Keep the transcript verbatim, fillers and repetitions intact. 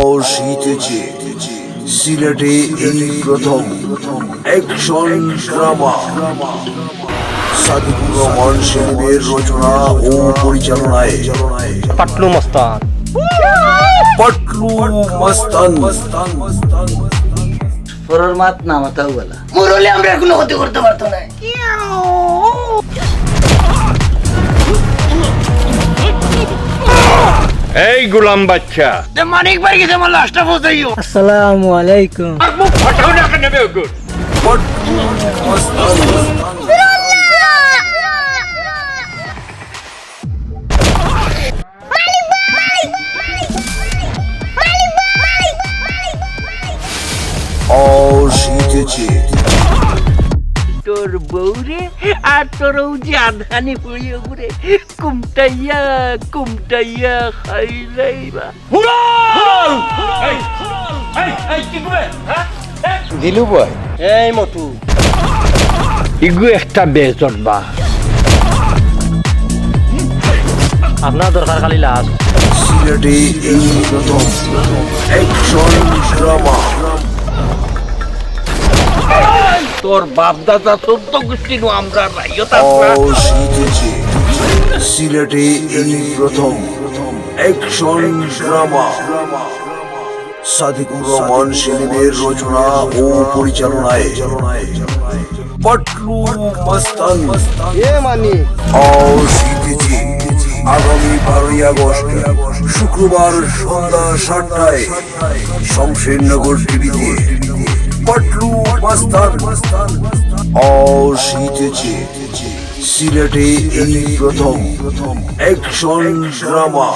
অশীতেছে সিলেটে এই প্রথম অ্যাকশন ড্রামা। সাদিকুর রহমান সেলিমের রচনা ও পরিচালনায় পাটলু মস্তান। পাটলু মস্তান। পরর মাত না মাতাও গলা। মুরলে আমরা কোনো ক্ষতি করতে পারতো না। এই গোলাম বাচ্চা। মানিক ভাই গেছে, আমার লাশটা পৌঁছাইও। আসসালামু আলাইকুম। আর মুখ ফাটাও না কেন বে ওগুর? অশীতেছে। তোর বউরে আর তোর ও যে আধানি পুড়িয়ে ঘুরে কুমটাইয়া কুমটাইয়া খাইলাইবা। দিলু ভাই। এই মতু। ইগু একটা বেজত বা। আপনার দরকার খালি লাশ। সিলেটে এই প্রথম অ্যাকশন ড্রামা। তোর বাপ দাদা চোদ্দ গোষ্ঠী নু আমরা রাইয়ত আমরা। অশীতেছে। সিলেটে এই প্রথম অ্যাকশন ড্রামা। সাদিকুর রহমান সেলিমের রচনা ও পরিচালনায় পাটলু মস্তান। এ মানি। অশীতেছে। আগামী বারোই আগস্ট শুক্রবার সন্ধ্যা সাতটায় শমশেরনগর টিভিতে পাটলু মস্তান। অশীতেছে। সিলেটে এই প্রথম অ্যাকশন ড্রামা।